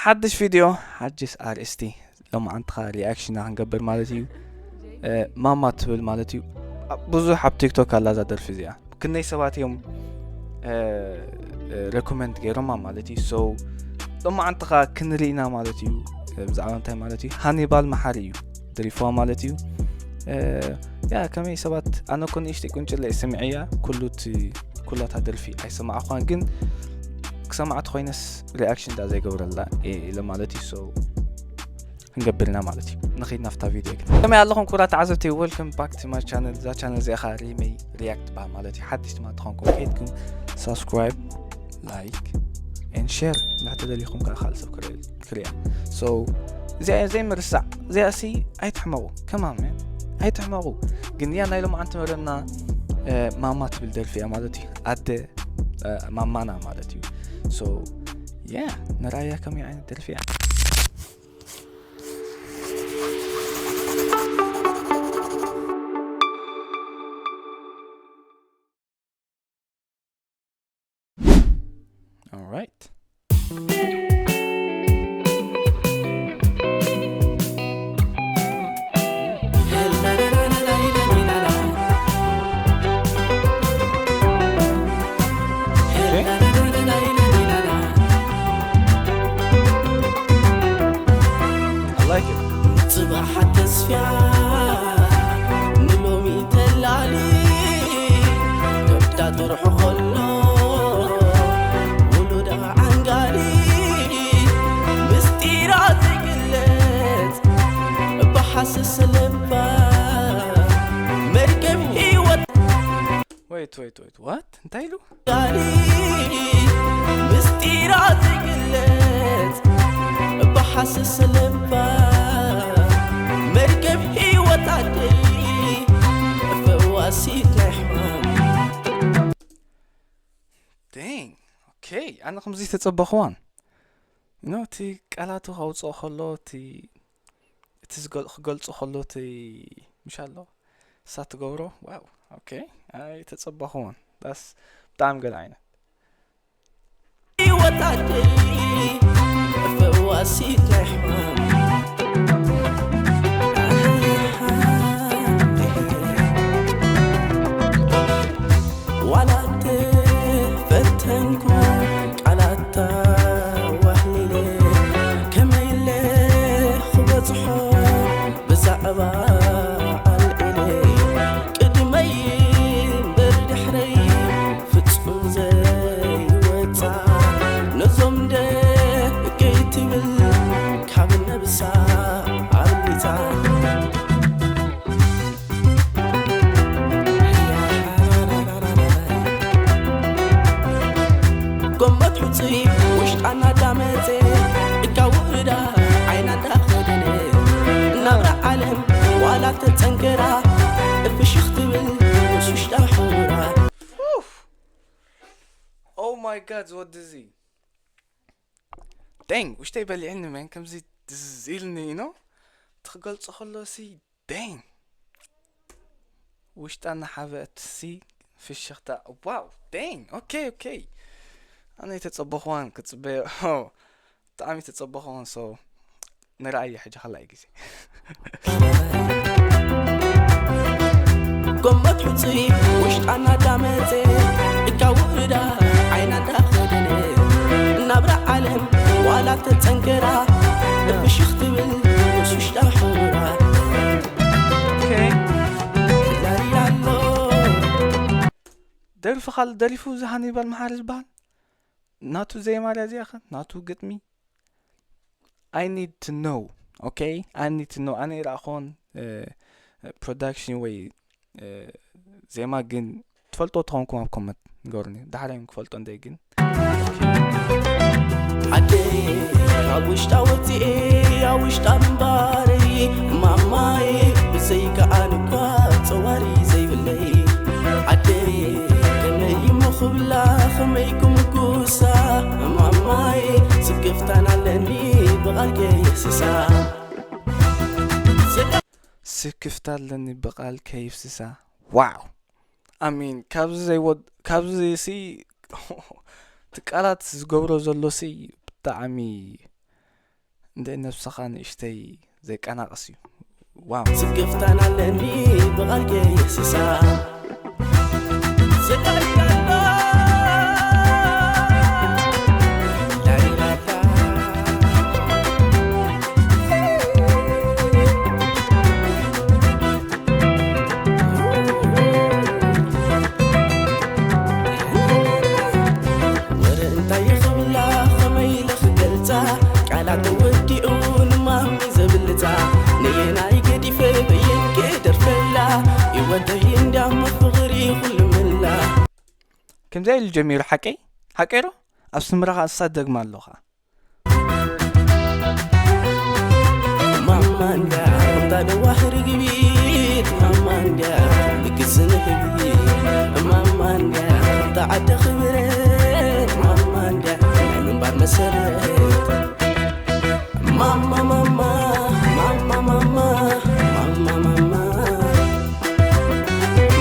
ሓድሽ ቪድዮ፣ ሓድሽ ኣርእስቲ። ሎማዓንትኻ ሪኣክሽና ክንገብር ማለት እዩ። ማማ ትብል ማለት እዩ። ብዙሕ ኣብ ቲክቶክ ኣላ እዛ ደርፊ እዚኣ። ክንደይ ሰባት እዮም ረኮመንድ ገይሮማ ማለት እዩ። ሶ ሎማዓንትኻ ክንርኢና ማለት እዩ። ብዛዕባ እንታይ ማለት እዩ? ሃኒባል መሓሪ እዩ ደሪፍዋ ማለት እዩ። ያ ከመይ ሰባት፣ ኣነ እኮ ንእሽተይ ቁንጭለ እየ ሰሚዐያ፣ ኩሉ እቲ ኩላታ ደርፊ ኣይሰማዕኳን፣ ግን ክሰማዕቲ ኮይነስ ሪኣክሽን ዳ ዘይገብረላ እየ ኢለ ማለት እዩ። ሶ ክንገብርና ማለት እዩ። ንኸይድ ናፍታ ቪድዮ ግን ከመይ ኣለኹም ክቡራት ተዓዘብቲ? Welcome back to my channel። እዛ ቻነል እዚኣ ኸዓ ሪመይ ሪያክት ትበሃል ማለት እዩ። ሓድሽ ድማ ተኾንኩም ከይድኩም ሳብስክራይብ፣ ላይክ and ሼር እንዳተደሊኹም ከዓ ካልእ ሰብ ክርኢ ክሪኣ። So እዚኣ እየ ዘይምርሳዕ። እዚኣ ሲ ኣይትሕመቑ። ከማን ኣይትሕመቑ። ግን ያ ናይ ሎማዓንቲ መረና ማማ ትብል ደርፊ እያ ማለት እዩ። ኣደ ማማና ማለት እዩ። So ያ ንርኣያ ከመይ ዓይነት ደርፊ እያ። All right. I like it. ጽባሕ ተስፍያ ንሎሚ ተላሊ፣ ከብዳ ጥርሑ ኸሎ ውሉዳ ዓንጋሊ፣ ምስጢራ ዝግለጽ ብሓስስ ልባ፣ መርከብ ህይወት። Wait, wait, wait, what? እንታይ ኢሉ? ጋሊ ምስጢራ ዝግለጽ ብሓስስ ልባ፣ መርከብ ህይወት ኣደይ ፈዋሲት ናይ ሕማም። Dang. ኦኬ፣ ኣነ ከምዚ ተጸበኽዋን። ኖ፣ እቲ ቃላቱ ከውጽኦ ከሎ፣ እቲ፣ እቲ ዝገል-፣ ክገልጾ ከሎ፣ እቲ፣ ምሻ ኣሎ፣ እሳ ትገብሮ፣ ዋው፣ ኦኬ፣ ኣይተጸበኽዎን። ዳስ ብጣዕሚ ገለ ዓይነት። ህይወት ኣደይ ፈዋሲት ናይ ሕማም። ዋላ ተፈተንኩ ቃላት ዋህሊለ፣ ከመይ ኢለ ክበጽሖ ብዛዕባ ኣልዒለ፣ ቅድመይ እምበር ድሕረይ ፍጹም ዘይወጻ፣ ነዞም ደገይ ትብል ካብ ነብሳ ኣብሊጻ። ጎመት ሕጹይ ውሽጣ እናዳመጸ፣ እካ ውርዳ ዓይና እንዳኸደነ፣ ናብራ ዓለም ዋላ ተጸንከራ፣ ፍሽኽ ትብል ምስ ውሽጣ ሕቡራ። Oh my God፣ ዝወዲ እዚ። Dang፣ ውሽጠይ በሊዕኒ፣ መን ከምዚ ድዝ ኢልኒ፣ you know? ትኽገልጾ ከሎ ሲ፣ dang። ውሽጣ እናሓበአት ሲ ፍሽኽታ፣ ዋው፣ dang። ኦኬ፣ ኦኬ። ኣነ ኣይተጸበኽዋን ክጽበዮ፣ ብጣዕሚ ተጸበኽዋን። So ንርኣያ ሕጂ ካልኣይ ግዜ። ጎመት ሕጹይ ውሽጣ እናዳመጸ፣ እካ ውርዳ ዓይና እንዳኸደነ፣ ናብራ ዓለም ዋላ ተጸንከራ፣ ፍሽኽ ትብል ምስ ውሽጣ ሕቡራ። ኦኬ። ላሊላሎ። ደርፊ ካል-፣ ደሪፉ እዚ ሃኒባል መሓሪ ዝበሃል ናቱ ዜማ ድያ እዚኣ ኸ? ናቱ ግጥሚ? I need to know። ኦኬ? I need to know። ኣነ ይረኣኹን፣ እ፣ ፕሮዳክሽን ወይ፣ እ፣ ዜማ ግን ትፈልጦ ተኾንኩም ኣብ ኮመንት ንገሩኒ። ዳሕራዮም ክፈልጦ እንደ ግን። ዓደይ ካብ ውሽጣ ወፂኤ ኣብ ውሽጣ ምንባረይ፣ ማማይ ብዘይከኣን እኳ ፀዋሪ ዘይብለይ። ዓደይ ከመይ እሞ ክብላ ከመይ ክምጉሳ፣ ማማይ ስክፍታን ኣለኒ ብቓል ከይህስሳ። ስክፍታ ኣለኒ ብቓል ከይፍስሳ። ዋው! ኣሚን። ካብዚ ዘይወድ-፣ ካብዚ ሲ፣ እቲ ቃላት ዝገብሮ ዘሎ ሲ ብጣዕሚ እንደ ነብስኻ ንእሽተይ ዘቃናቕስ እዩ። ዋው። ስክፍታን ኣለኒ ብቓል ከይስሳ ዘቃልል ኣሎ ላሊላላ ወረ እንታይ ይኽብላ ከመይ ኢለ ክገልጻ ቃላት ተወዲኡ ንማሚ ዘብልጻ ነየናይ ገዲፈ በየንከ ደርፈላ ህይወተይ እንዳሞ ፍቕሪ ኩሉ ምላ ከምዚኣ ኢሉ ጀሚሩ ሓቀይ ሓቀይ ዶ ኣብ ስምራኻ እሳ ደግማ ኣለኻ ማማ እንዳ እንዳ ደዋህ ርግቢት ማማ እንዳ ልግስን ህቢ ማማ እንዳ እንዳ ዓደ ክብረት ማማ እንዳ ናይ ምንባር መሰረት ማማ ማማ ማማ ማማ ማማ ማማ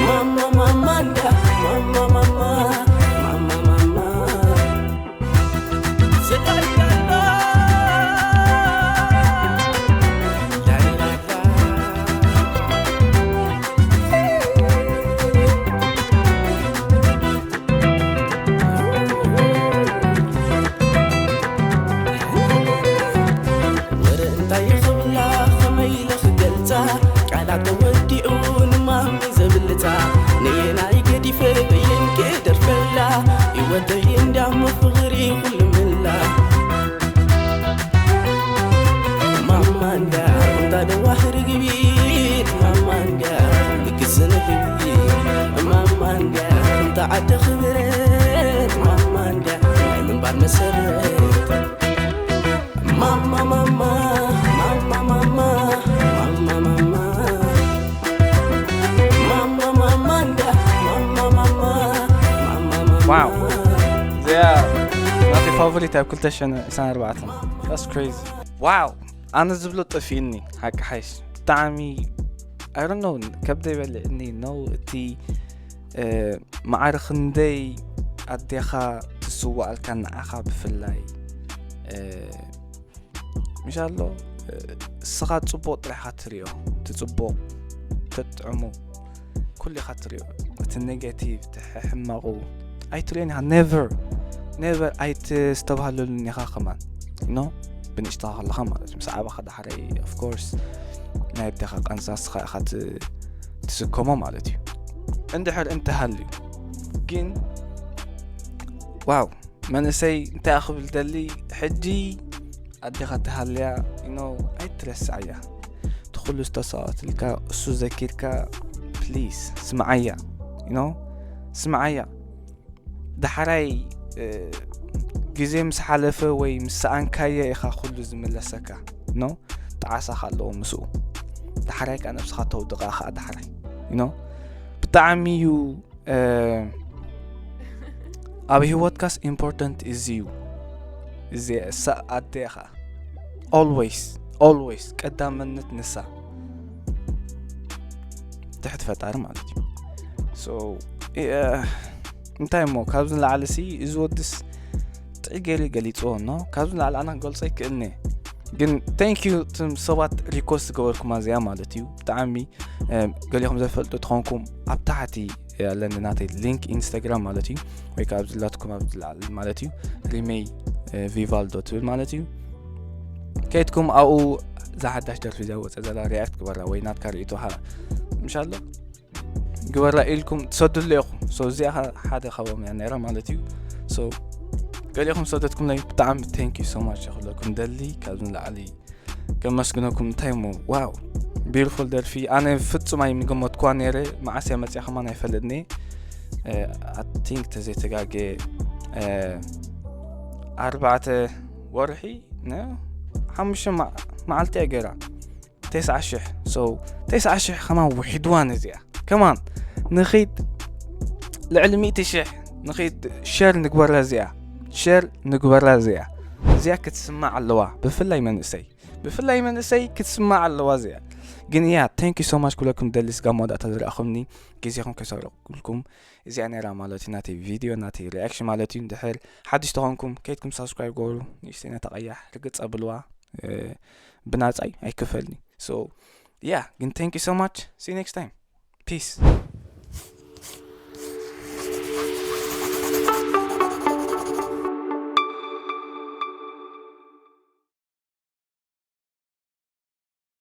ማማ ማማ እንዳ ማማ ማማ ማማ ማማ ወረ እንታይ ይኽብላ ከመይ ኢለ ክገልጻ ቃላት ተወዲኡ ንማሚ ዘብልጻ ነየናይ ገዲፈ በየንከ ደርፈላ ህይወተይ እንዳሞ ፍቕሪ ኩሉ ምላ ማማ እንዳ እንዳ ደዋህ ርግቢት ማማ እንዳ ልግስን ህቢ ማማ እንዳ እንዳ ዓደ ክብረት ማማ እንዳ ናይ ምንባር መሰረት ማማ ማማ ማማ ማማ ማማ ማማ ማማ ማማ ማማ ማማ ማማ ዋው። እዚኣ ናተይ ፋቮሪት ኣብ ክልተ ሽሕን ዕስራን ኣርባዕተን። That's crazy. ዋው። ኣነ ዝብሎ ጠፊእኒ ሓቂ ሓይሽ ብጣዕሚ I don't know ከብደይ በልዕኒ ነው እቲ እ፣ ማዕረ ክንደይ ኣዴኻ ትስዋኣልካ ንዓኻ ብፍላይ እ፣ ምሻ ኣሎ እ፣ እስኻ ጽቡቕ ጥራሕ ኢኻ ትሪኦ እቲ ጽቡቕ ተጥዕሙ ኩሉ ኢኻ ትሪኦ እቲ ኔጋቲቭ እቲ ሕማቑ ኣይትሪኦን ኢኻ never never ኣይትስተብሃለሉን ኢኻ ከማን ኖ ብንእሽተኻ ከለኻ ማለት እዩ ምስ ዓበኻ ዳሕራይ of course ናይ ኣዴኻ ቃንዛ እስኻ ኢኻ ት- ትስከሞ ማለት እዩ እንድሕር እንተሃልዩ ግን ዋው መንእሰይ እንታይ ክብል ደሊ ሕጂ ኣዴኻ ተሃልያ you know ኣይትረስዓያ እቲ ኩሉ ዝተሳወትልካ እሱ ዘኪርካ please ስምዓያ you know ስምዓያ ዳሕራይ እ፣ ግዜ ምስ ሓለፈ ወይ ምስ ሰኣንካዮ ኢኻ ኩሉ ዝምለሰካ no ጣዕሳ ከ ኣለዎ ምስኡ ዳሕራይ ከኣ ነብስኻ ተውድቓ ከኣ ዳሕራይ you know ብጣዕሚ እዩ እ፣ ኣብ ህይወትካስ important is you እዚ እሳ ኣደ ኢኻ always always ቀዳምነት ንሳ ትሕቲ ፈጣሪ ማለት እዩ so እ፣ እንታይ እሞ ካብዚ ንላዕሊ ሲ እዚ ወድስ ጥዕይ ገይሩ ገሊፅዎ no ካብዚ ንላዕሊ ኣነ ክገልፆ ይክእልኒ ግን thank you ትም ሰባት request ዝገበርኩማ እዚኣ ማለት እዩ ብጣዕሚ እ፣ ገሊኹም ዘፈልጡ ትኾንኩም ኣብ ታሕቲ ኣለኒ ናተይ link Instagram ማለት እዩ ወይ ከዓ ኣብዚ ላትኩም ኣብዚ ላዕሊ ማለት እዩ ሪመይ እ፣ ቪቫልዶ ትብል ማለት እዩ ከይድኩም ኣብኡ እዛ ሓዳሽ ደርፊ እዚኣ ወፀ ዘላ react ግበራ ወይ ናትካ ርእይቶ ሃ ምሻ ኣሎ ግበራ ኢልኩም ትሰድሉ ኢኹም so እዚኣ ኸ- ሓደ ካብኦም እያ ነይራ ማለት እዩ so ገሊኹም ሰደትኩም ናይ ብጣዕሚ thank you so much ክብለኩም ደሊ ካብዚ ንላዕሊ ከመስግነኩም እንታይ እሞ wow beautiful ደርፊ ኣነ ፍጹም ኣይምገመትኩዋ ነይረ መዓስ እያ መፅያ ከማን ኣይፈልጥኒ I think ተዘይተጋጌ ኣርባዕተ ወርሒ ነ ሓሙሽተ መዓ- መዓልቲ እያ ገይራ ተስዓ ሽሕ so ተስዓ ሽሕ ከማን ውሒድዋ ነዚኣ ከማን ንኺድ ልዕሊ ሚእቲ ሽሕ ንኺድ ሸር ንግበራ እዚኣ ሸር ንግበራ እዚኣ እዚኣ ክትስማዕ ኣለዋ ብፍላይ መንእሰይ ብፍላይ መንእሰይ ክትስማዕ ኣለዋ እዚኣ ግን እያ thank you so much ክብለኩም ደሊ ስጋ መወዳእታ ዝረኣኹምኒ ግዜኹም ከይሰረቁልኩም እዚኣ ነይራ ማለት እዩ ናተይ ቪድዮ ናተይ reaction ማለት እዩ እንድሕር ሓድሽ ተኾንኩም ከይድኩም subscribe ገበሩ ንእሽተይ ነታ ቀያሕ ርግፅ ኣብልዋ ብናጻይ ኣይክፈልኒ። So yeah, ግን thank you so much, see you next time, peace.